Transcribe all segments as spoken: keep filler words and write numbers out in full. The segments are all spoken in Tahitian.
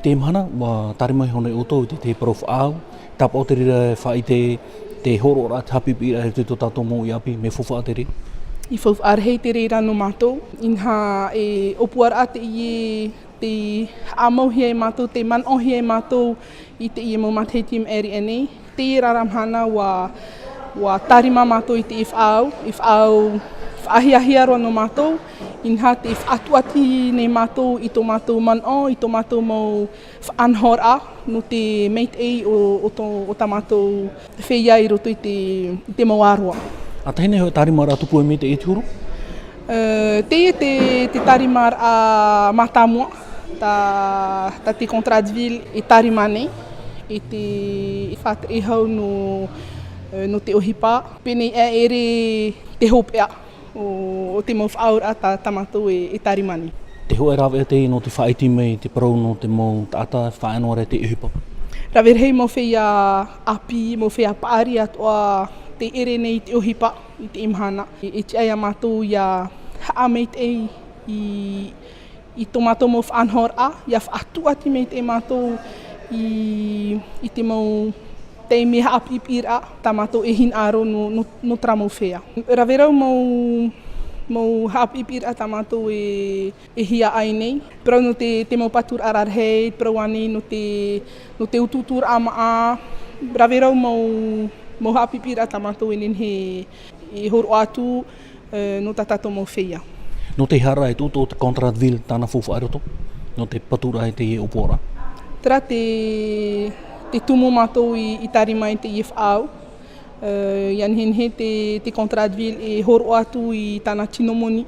Te mahana, ua tārimahi hoʻi nei ʻoutou i te, te parau faʻaau, tāpaʻo te reira e faʻaʻite te hōroʻaraʻa, te haʻapiʻipiʻiraʻa i roto i tō tātou mau ʻāpī, mea faufaʻa te reira. I faufaʻa rahi te reira nō mātou, inaha e ʻōpuaraʻa teie, te haʻamauhia e mātou, te manaʻohia e mātou i teie mau matahiti i maʻiri aʻe nei. Teie rā mahana ua, ua tārima mātou i te faʻaau, i faʻaau, faʻahiahia roa nō mātou, inaha tē faʻatuati nei mātou i tō mātou manaʻo, i tō mātou mau faʻanahoraʻa, nō te maitaʻi o, o tō, o tā mātou feiā i roto i te, i te mau ʻāroa. ʻA tahi nei hoʻi tārimaraʻa tupu e maitaʻi e te huru? Ē, teie te, te tārimaraʻa mātāmua, tā, tā te contrat de ville e tārima nei, i te, i faʻaʻite hau nō, ē, nō te ʻohipa, pēnei aʻe ʻere te hopeʻa o, o te mau faʻaauraʻa tā, tā mātou e, e tārima nei. Te hōʻē rāveʻa teie nō te faʻaʻite mai te parau nō te mau taʻata e faʻaea noa ra i te ʻohipa. Rave rahi mau feiā ʻāpī, mau feiā paʻari atoʻa tē ʻere nei i te ʻohipa i teie mahana. E, e tiʻa ia mātou ʻia haʻamaitaʻi i, i tō mātou mau faʻanahoraʻa, ʻia faʻatuati maitaʻi mātou i, i te mau taime haʻapiʻipiʻiraʻa tā mātou e hinaʻaro nō, nō, nō terā mau feiā. Rave rau mau, mau haʻapiʻipiʻiraʻa tā mātou e, e hiaʻai nei. Parau nō te, te mau paturaʻa rarahi, parau ānei nō te, nō te utuuturaʻa māʻa, rave rau mau, mau haʻapiʻipiʻiraʻa tā mātou e nehenehe e hōroʻa atu, ē, nō tā tātou mau feiā. Nō te aha rā e tuʻu atoʻa te contrat de ville tāna faufaʻa i roto, nō te paturaʻa i teie ʻōpuaraʻa? Terā te, te tumu mātou i, i tārima i teie faʻaau. Ē, ʻia nehenehe te, te contrat de ville e hōroʻa atu i tāna tino moni,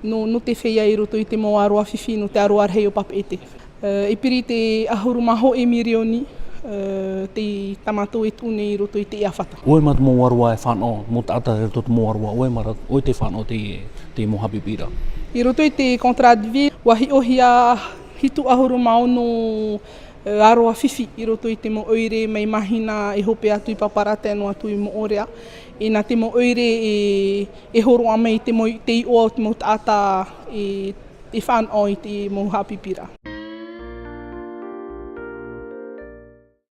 nō, nō te feiā i roto i te mau ʻāroa fifi, nō te ʻāroa rahi o Papeʻete. Ē, e piri te ʻahuru mā hōʻē mirioni, ē, te, tā mātou e tuʻu nei i roto i te ʻāfata. ʻO vai mā te mau ʻāroa e fānaʻo, mau taʻata i roto i te mau ʻāroa, ʻo vai mā rā, ʻo vai tē fānaʻo i te, te mau haʻapiʻipiʻiraʻa? I roto i te contrat de ville, ʻua hiʻohia hitu ʻahuru mā ono, ē, ʻāroa fifi i roto i te mau ʻoire mai Mahina e hope atu i Papara tae noa atu i Moʻorea. E nā te mau ʻoire e, e hōroʻa mai i te mau, te iʻoa o te mau taʻata e, e fānaʻo i te mau haʻapiʻipiʻiraʻa.